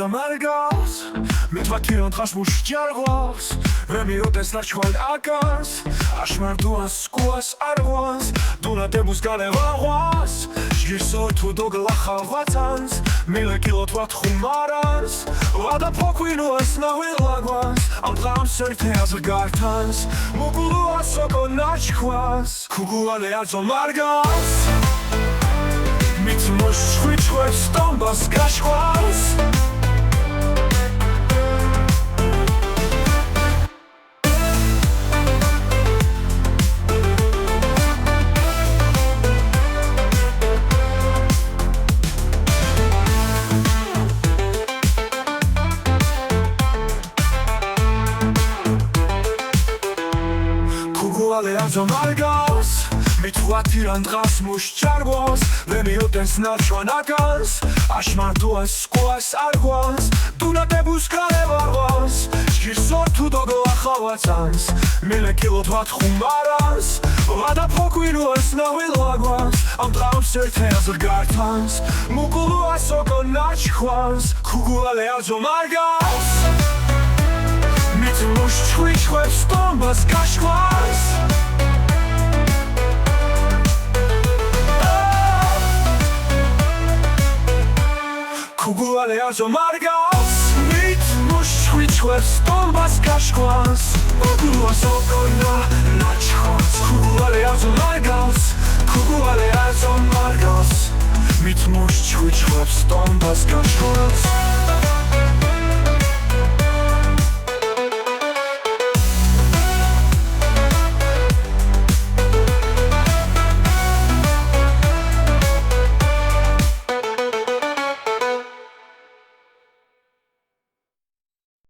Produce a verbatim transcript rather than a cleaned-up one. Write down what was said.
მარგალს, მითვათ ირან დღას მუშ ჯარღვას, ვემიოდეს ნაჩვან აკანს, აშმარ დუანს სკუას არღვანს, დუნა დებუს გალე ვარღვანს, ჟირს ორთუ დოგ ლახა ღვაცანს, მილე კილოთ ვათხუ მარანს, ვადა ფოქვინუას ნავილაგვანს, ამ დღამს ერთე აზრ გართანს, მუკულუას ოკო ნაჩქვას. ქუგუალე აზო მარგალს, მით მუშ ხვიჩ ხვეფს ტომბას გაშხვას. ქუგუალე აზო მარგალს, მითვათ ირან დღას მუშ ჯარგვას, ვემიოდეს ნაჩვან აკანს, აშმარ დუანს სკუას არღვანს, დუნა დებუს გალე ვარღვანს, ჟირს ორთუ დოგ ლახა ღვაცანს, მილე კილოთ ვათხუ მარანს, ვადა ფოქვინუას ნავილაგვანს, ამ დღამს ერთე აზრ გართანს, მუკულუას ოკო ნაჩქვას. ქუგუალე აზო მარგალს, მით მუშ ხვიჩ ხვეფს ტომბას გაშხვას. ქუგუალე აზო მარგალს, მით მუშ ხვიჩ ხვეფს ტომბას გაშხვას. ქუგუალე აზო მარგალს, ქუგუალე აზო მარგალს, მით მუშ ხვიჩ ხვეფს ტომბას გაშხვას.